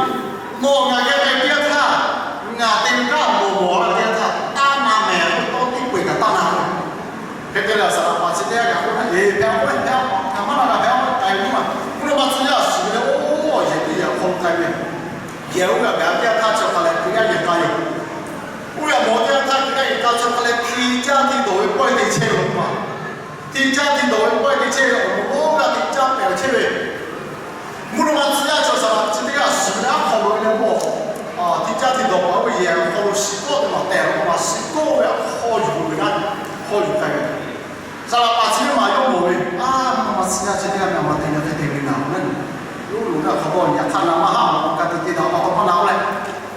nawˬ ngaˬ geh k'ai teˇ g'aˇ htaˇ, ngaˬ te ve kanˉ nawˬ mawˬ la teˇ g'aˇ htaˇ, taˇ na mehˍ k'oˆ tawˇ teˇ peu eˬ kaꞈ taˇ na k'o, hk'e te leh saˍ laꞈ paˍ chi teˇ g'aˇ kaꞈ k'oˆ naˉ, eˬ, hpehꞈ a k'oˆ, hpehꞈ a k'oˆ, ngaˬ maˇ na g'a, hpehꞈ a k'oˆ, k'ai ve maˇ. Mvuhˇ naw ma tcuh yaˇ shiˍ ve le, oˇ, yehˬ teˇ yehˬ awˬ hk'aw lo k'ai ve, yehˬ oˇ ve a gaˬ teˇ g'aˇ htaˇ chi hk'a leh hkui yaˇ yehˬ k'a yoˬ. Oˇ ve a mawˬ teˇ g'aˇ htaˇ hkui yaˇ yehˬ k'a chi hk'a leh hti caˇ hti dawˬ ve pawehˇ te chehˇ ve awˬ pa, hti caˇ hti dawˬ ve pawehˇ te chehˇ ve awˬ moˍ oˇ g'aˇ hti caˇ pehˬ chehˇ ve, mvuhˇ naw ma tcuh yaˇ chaw saˍ laꞈ chi teˇ g'aˇ shiˍ ve aˉ hk'aw lo leh mawˇ, hti caˇ hti dawˬ paˍ oˇ ve yehˬ awˬ hk'aw lo shiˍ kawˆ teˇ maˬ tehꞈ awˬ pa shiˍ kawˆ ve awˬ hk'aw yuˬ ve naˉ, hk'aw yuˬ k'ai ve. Saˍ laꞈ paˍ chi teˇ maˬ yawˇ mawˬ ve, a, mvuhˇ naw ma tcuh yaˇ chi teˇ g'aˇ ngaˬ maˇ te leh hk'e te ve naˍ k'o naˉ, yawˇ loˍ ve awˬ hk'aw lo yaꞈ hk'aˇ na maˇ haˉ awˬ ka te te daꞈ pa taw maˇ na k'oˆ leh,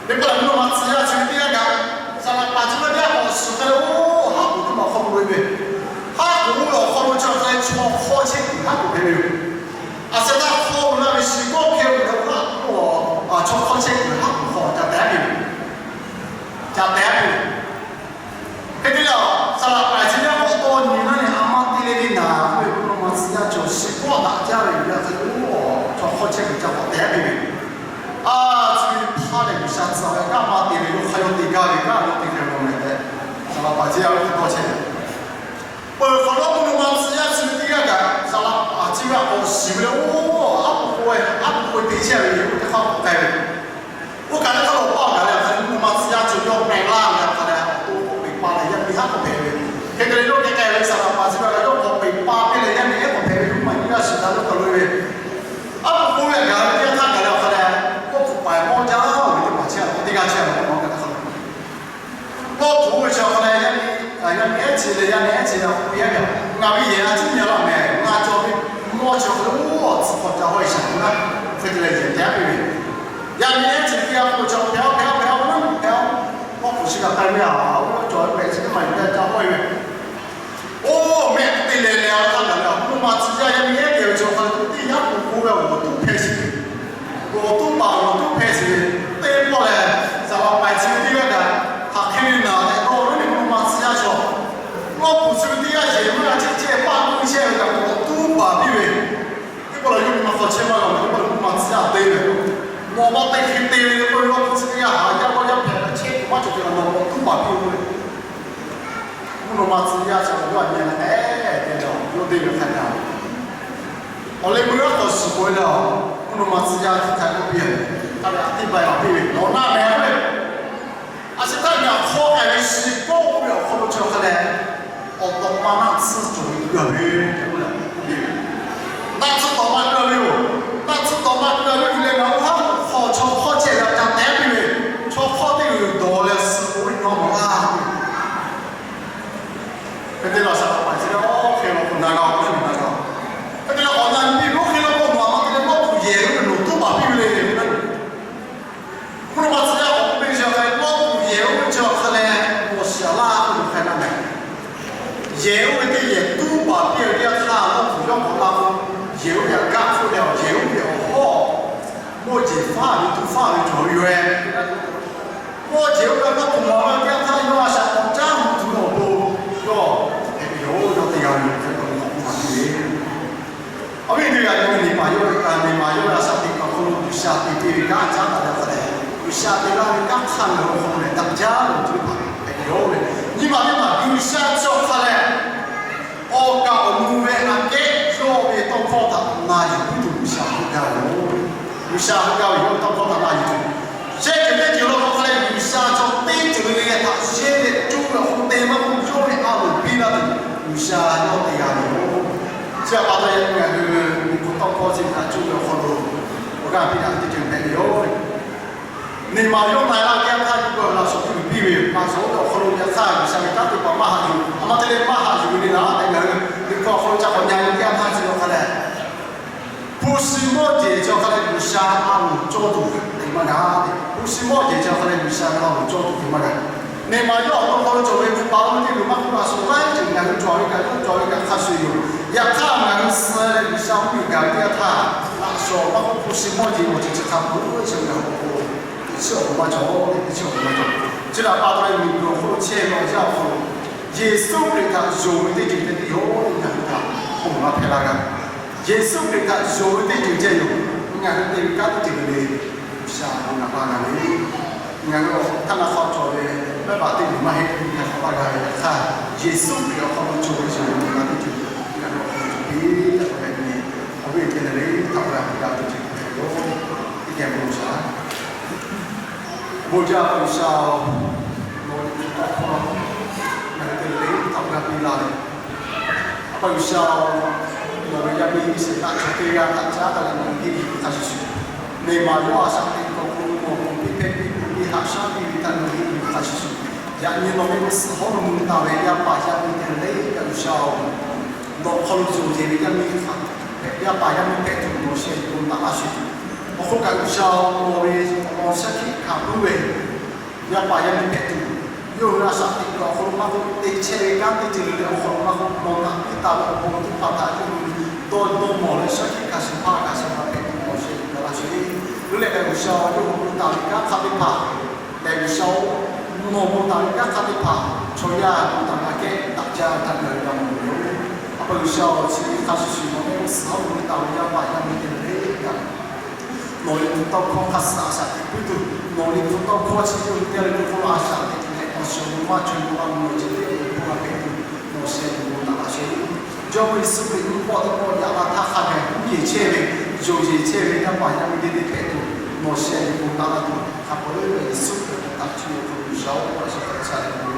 teˇ pawˆ lehˬ mvuhˇ naw ma tcuh yaˇ chi ve teˇ g'aˇ kaꞈ, saˍ laꞈ paˍ chi teˇ g'aˇ k'awꞈ shiˍ k'ai leh oˇ haˉ k'oˍ teˇ maˬ hk'aw lo loꞈ e ve, haˉ k'oˍ oˇ ve awˬ hk'aw lo chi hk'a leh chaw hk'awˇ chehˇ kuiˬ haˉ k'oˍ hpehꞈ ve yoˬ. A sheh htaˇ hk'aw lo na ve shiˍ kawˆ hk'e ve leh oˇ haˉ k'oˍ, chaw hk'awˇ chehˇ kuiˬ haˉ k'oˍ hk'aw ca tehˉ ve yoˬ. Ca tehˉ ve yoˬ. Hk'e te leh, saˍ laꞈ paˍ chi teˇ g'aˇ k'awꞈ taw nyi naˉ leh, a ma te leh ve naˍ k'oˆ ve mvuhˇ naw ma tcuh yaˇ chaw shiˍ kawˆ daꞈ jaˇ ve yoˬ. Yaꞈ hk'aˇ oˇ chaw hk'awˇ chehˇ kuiˬ ca k'awꞈ tehˉ ve yoˬ. A, chi ve hpaˇ lehˬ G'uiˬsha tcuh ve kanˉ ma te ve yawˇ hk'aˇ yawˇ te gaˇ ve kanˉ yawˇ te hk'e mawˬ leh tehꞈ, saˍ laꞈ paˍ chi teˇ g'aˇ k'awꞈ tawˇ chehˇ ve. Peuˬ hk'awꞈ nawˉ mvuhˇ naw ma tcuh yaˇ chi ve teˇ g'aˇ kaꞈ saˍ laꞈ paˍ chi ve a k'awꞈ shiˍ ve le, oˇ haˉ k'oˍ k'oˆ ve, haˉ k'oˍ k'oˆ ve te chehˇ ve yoˬ. Teˇ hk'aˇ k'awꞈ k'ai ve, oˇ kaꞈ teˇ hk'aˇ lawˬ paˇ gaˬ leh hk'a leh mvuhˇ naw ma tcuh yaˇ chi yawˇ k'ai laˇ ve hk'a leh awˬ to k'oˆ peꞈ pa leh yaˇ miˇ haˉ k'oˍ hpehꞈ ve. Hk'e te leh yawˇ geh k'ai ve saˍ laꞈ paˍ chi ve a yawˇ k'awꞈ peꞈ pa piˇ leh yaˇ miˇ ehˉ k'awꞈ hpehꞈ ve, mvuhˇ ma nyi g'aˇ shiˍ taˍ ve k'awꞈ loꞈ e ve. Haˉ k'oˍ k'oˆ ve gaˬ ve teˇ g'aˇ htaˇ gaˬ leh awˬ hk'a leh, oˇ kuˬ paˍ mawˇ jaˇ ve teˇ maˬ chehˇ a k'o teˇ g'aˇ chehˇ a k'o mawˇ kaꞈ teˇ hk'aˇ lo Kawˇ tuˬ oˇ ve chi awˬ hk'a leh yaˇ miˇ ehˉ chi leh yaˇ miˇ ehˉ chi leh k'oˆ piˇ a, ngaˬ ve yehˬ a ciˉ nyi a laˇ mehˍ, ngaˬ cawˬ ve mawˇ chi awˬ hk'a leh oˇ tcuh hk'aw ca hawˇ e shaˍ k'o naˉ, hk'e te leh yehˬ tehˉ piˇ ve. Yaˇ miˇ ehˉ chi teˇ g'aˇ k'oˆ ve chi hpehꞈ a, hpehꞈ a, hpehꞈ a, k'oˆ naˉ hpehꞈ a, kawˇ tuˬ chi kaꞈ k'ai ve a, oˇ cawˬ ve pehꞈ chi teˇ maˬ yuˬ leh ca hawˇ e ve. Oˇ mehˆ te leh leh a htaˇ gaˬ leh, mvuhˇ naw ma tcuh yaˇ yaˇ miˇ ehˉ kehˬ ve chi awˬ hk'a leh teˇ yanˇ k'oˍ k'oˆ ve awˬ tuˉ hpehˇ sheˍ ve, awˬ tuˉ paˍ awˬ tuˉ hpehˇ sheˍ ve, teˇ pawˆ lehˬ saˍ laꞈ paˍ chi ve teˇ g'aˇ kaꞈ, hk'aˬ hk'e ve naˍ tehꞈ dawˇ ve le mvuhˇ naw ma tcuh yaˇ chaw, lawˇ puˍ chi ve teˇ g'aˇ yehˬ maˇ g'a chehˇ chehˇ paˆ k'oˆ chehˇ ve kaꞈ awˬ tuˉ paˍ piˇ ve, teˇ pawˆ lehˬ yawˇ ve ma hk'aw chehˇ maˇ g'a ve teˇ pawˆ lehˬ mvuhˇ naw ma tcuh yaˇ te ve, nawˬ ma te hk'e te ve k'oˆ ve lawˇ puˍ chi teˇ g'aˇ haꞈ jaˇ g'awˇ jaˇ hpehꞈ la chehˇ kuˬ maˇ cawˬ ve kaꞈ nawˬ awˬ tuˉ paˍ piˇ ve k'o le. Mvuhˇ naw ma tcuh yaˇ chi awˬ yawˇ a nyi leh k'ehˉ te leh yawˇ deˇ ve hk'a gaˬ, awˬ leh meuˇ g'aˇ k'awꞈ shiˍ k'oꞈ e leh, mvuhˇ naw ma tcuh yaˇ chi hk'a k'oˆ piˇ a, hk'a leh a teˇ bai a piˇ ve nawˬ na mehˍ k'oˆ ve, a sheh htaˇ ngaˬ hk'aw k'ai ve shiˍ kawˆ k'oˆ ve awˬ hk'aw lo chi awˬ hk'a leh, awˬ tawꞈ ma naˆ tsuhˇ cawˬ ve k'oˆ ve, naˆ tsuhˇ tawꞈ ma k'oˆ ve yoˬ. Naˆ tsuhˇ tawꞈ ma k'oˆ ve hk'e leh ngaˬ oˇ haˉ k'oˍ hk'aw chaw hk'awˇ chehˇ ve a ca tehˉ piˇ ve, chaw hk'awˇ teˇ g'uiˬ dawˬ leh suh k'oꞈ e nawˇ mawˬ laˇ. Hk'e te leh saˍ laꞈ paˍ chi lehˬ Haˉ ve tuˬ faˇ ve cawˬ ve yoˬ-e. Mawˇ jeˬ oˇ kaꞈ maˇ k'oˆ mawˬ la teˇ yanˇ htaˇ, yawˇ a shaꞈ k'awꞈ caˉ mvuh tuˬ ve awˬ pon, yawˇ hpehꞈ ve yoˬ. Yawˇ teˇ g'aˇ ve awˬ hk'aw lo maˇ k'oˆ ve, awˬ viˉ teˇ g'aˇ ve, neˇ maˬ yawˇ ve, neˇ maˬ yawˇ ve a shaꞈ teꞈ kaꞈ awˬ hk'aw lo G'uiˬsha te piˇ ve kanˉ caˉ taˍ leh hk'a dehꞈ, G'uiˬsha te laˇ ve kanˉ hk'aˇ ve awˬ hk'aw lo lehˬ daꞈ jaˇ ve awˬ ceuˬ teˇ hpaˍ hpehꞈ ve yoˬ le. Nyi ma teˇ hpaˍ G'uiˬsha chi awˬ hk'a lehˬ, awˬ kaˍ awˬ nu ve aꞈ kehˉ yawˇ ve tawˇ hkawˇ htaꞈ na yuˬ puiˉ tuˬ G'uiˬsha heuˆ gaˇ ve yoˬ. G'uiˬsha heuˆ gaˇ ve yawˇ ve tawˇ hkawˇ htaꞈ na yuˬ tuˬ, shehˆ ceuˬ teˇ ceuˬ law k'o hk'a leh G'uiˬsha chaw teˇ ceuˬ ve htaꞈ shehˇ ve cuˇ ve awˬ hk'aw lo te maˇ k'oˆ, yawˇ ve a loˍ piˇ laˇ tuˬ G'uiˬsha yawˇ te g'a ve yoˬ. Chi htaꞈ pa taw, yaꞈ nyi ngaˬ hui ve miˬguiˬ tawˇ hkawˇ chi htaꞈ cuˇ ve awˬ hk'aw lo awˬ g'aˇ piˇ daꞈ ve teˇ ceuˬ hpehꞈ ve yoˬ. Neˇ maˬ yawˇ na-e laˇ teˇ yanˇ htaˇ, yawˇ laꞈ shawnˍ teˇ g'uiˬ piˇ ve yoˬ. Laꞈ shawnˍ oˇ ve awˬ hk'aw lo yaꞈ hk'aˇ G'uiˬsha ve kanˉ teˇ hpaˍ maˇ haꞈ yuˬ, a ma te leh maˇ haꞈ yuˬ ve le naˉ tehꞈ ngaˬ hui Liꞈ hpu awˬ hk'aw lo ca k'awꞈ nyi teˇ yanˇ htaˇ chi awˬ hk'a lehˬ, hpu shi mawˇ jeˬ chi awˬ hk'a lehˬ G'uiˬsha a loˍ cawˇ tuˬ ve maˇ g'a. Hpu shi mawˇ jeˬ chi awˬ hk'a lehˬ G'uiˬsha ve a loˍ cawˇ tuˬ ve maˇ g'a. Neˇ maˬ yawˇ awˬ to hk'aw lo cawˬ ve gu pa lo teˇ g'uiˬ maˇ k'oˆ, a shu laiˉ ceuˬ ngaˬ hui cawˬ ve kaꞈ yawˇ cawˬ ve kaꞈ hk'a shuˍ yoˬ. Yaꞈ hk'aˇ ngaˬ hui suh leh G'uiˬsha mvuhˇ miˬ gaˬ ve teˇ yanˇ htaˇ, laꞈ shawnˍ maˇ k'oˆ, hpu shi mawˇ jeˬ awˬ ceuˬ chi hk'a peu-eˬ chi ngaˬ hui awˬ hk'aw lo teˇ chiˉ awˬ hk'aw maˇ cawˬ, teˇ chiˉ awˬ hk'aw maˇ cawˬ. Chi htaꞈ pa taw leh miˬguiˬ awˬ hk'aw lo chehˇ ve awˬ yanˇ awˬ hk'aw lo Yeˍsuˆ Hkriꞈ htaꞈ yonˍ ve teˇ ceuˬ ceh tiˉ yoˬ. Ngaˬ hui htaꞈ ponˬ laˇ hpehˇ laˇ g'a. Yeˍsuˆ Hkriꞈ htaꞈ yonˍ ve teˇ ceuˬ ceh yoˬ. Ngaˬ hui te ve kanˉ teˇ ceuˬ le, G'uiˬsha bon naꞈ laˇ g'a ve. Ngaˬ hui awˬ hk'aˇ na hk'aw cawˬ ve, mehˆ baˬ teˇ ceuˬ maˇ heˆ, ngaˬ hui hk'aˬ laˇ g'a ve hk'aˇ, Yeˍsuˆ Hkriꞈ awˬ hk'aw lo cawˬ ve ceuˬ ngaˬ hui teˇ ceuˬ, ngaˬ hui awˬ hk'aw lo cawˬ piˇ taˍ ve le. Awˬ viˉ awˬ nyi le, htaꞈ g'a piˇ g'a ve teˇ ceuˬ hpehꞈ ve yoˬ. Teˇ geh bon shaˍ. Bon jaˇ G'uiˬsha-oˬ, nawˬ ve tawˇ hkawˇ ngaˬ hui te ve htaꞈ g'a piˇ la ve, A pa G'uiˬsha-oˬ, nawˬ ve yaˇ miˇ Iˉsaˍreˍlaˆ chaw teˇ g'aˇ htaꞈ caˉ taˍ leh nawˬ henˇ yuˬ ve hk'a shuˍ shuˍ, neˇ maˬ yawˇ a shaꞈ teꞈ kaꞈ awˬ hk'aw lo nawˬ k'oˍ piˇ hpehˇ piˇ k'oˍ piˇ haꞈ shaˉ piˇ ve htaꞈ nawˬ henˇ yuˬ ve hk'a shuˍ shuˍ, yaꞈ nyi nawˬ ve bon suhˍ hawˉ lo mui taˍ ve yaˇ paˍ yaˇ miˇ teˇ g'aˇ le kaꞈ G'uiˬsha-oˬ, nawˬ hk'aw lo yonˍ jeˬ ve yaˇ miˇ hk'aˬ, yaˇ paˍ yaˇ miˇ hpehꞈ tuˬ nawˬ sheh yuˬ bon taˍ laˇ sheˍ. Awˬ hk'oˆ kaꞈ G'uiˬsha-oˬ, nawˬ ve awˬ lawn shaˉ hkiˆ hkanˍ puiˉ ve yaˇ paˍ yaˇ miˇ hpehꞈ tuˬ, yawˇ hui a shaꞈ teꞈ kaꞈ awˬ hk'aw lo maˇ k'oˆ, te chehˇ ve kanˉ teˇ ceuˬ le le awˬ hk'aw lo maˇ k'oˆ, nawˬ htaꞈ piˇ taˍ ve awˬ bon teˇ hpaˍ htaꞈ yawˇ hui dawˇ nawˇ mawˬ leh shaˉ hkiˆ hkanˍ suhˍ hpaˇ kaꞈ shaˍ taˍ hpehꞈ tuˬ nawˬ sheh yuˬ ga laˇ sheˍ. Leuˉ leh kaꞈ G'uiˬsha-oˬ, yawˇ hui bon taˍ ve kanˉ hk'aˇ teˇ hpaˍ lehˬ, G'uiˬsha-oˬ, nawˬ bon taˍ ve kanˉ hk'aˇ teˇ hpaˍ chaw yaˇ bon taˍ g'a kehˉ daꞈ jaˇ ve htaꞈ ngaˬ hui g'a mawˬ ve yoˬ. A pa G'uiˬsha-oˬ, chi hk'a shuˍ shuˍ nawˬ ve bon suhˍ hawˉ lo mui taˍ ve yaˇ paˍ yaˇ miˇ teˇ g'aˇ le kaꞈ, nawˬ ve bon tawˇ hkawˇ hk'a suh a shaꞈ teꞈ puiˉ tuˬ, nawˬ ve bon tawˇ hkawˇ chi yawˇ hui teˇ g'aˇ le le hk'oˆ lo a shaꞈ teꞈ leh awˬ shiˍ awˬ nu maˇ chaweh lo a mvuhˇ naw ceuˬ teˇ g'aˇ le hk'oˆ g'a hpehꞈ tuˬ nawˬ sheh yuˬ bon taˍ laˇ sheˍ. Jawˇmawˇ Yeˍsuˆ Hkriꞈ mvuhˇ pawˆ teˇ pawˆ yaꞈ la htaˇ hk'a gaˬ huˉ yeˬ chehˇ ve, yonˍ yeˬ chehˇ ve yaˇ paˍ yaˇ miˇ teˇ g'aˇ hpehꞈ tuˬ nawˬ sheh yuˬ bon taˍ laˇ tuˬ, hk'a peu-eˬ Yeˍsuˆ Hkriꞈ htaꞈ cuˇ ve awˬ hk'aw lo G'uiˬsha-oˬ, a shaꞈ teꞈ sha leh bon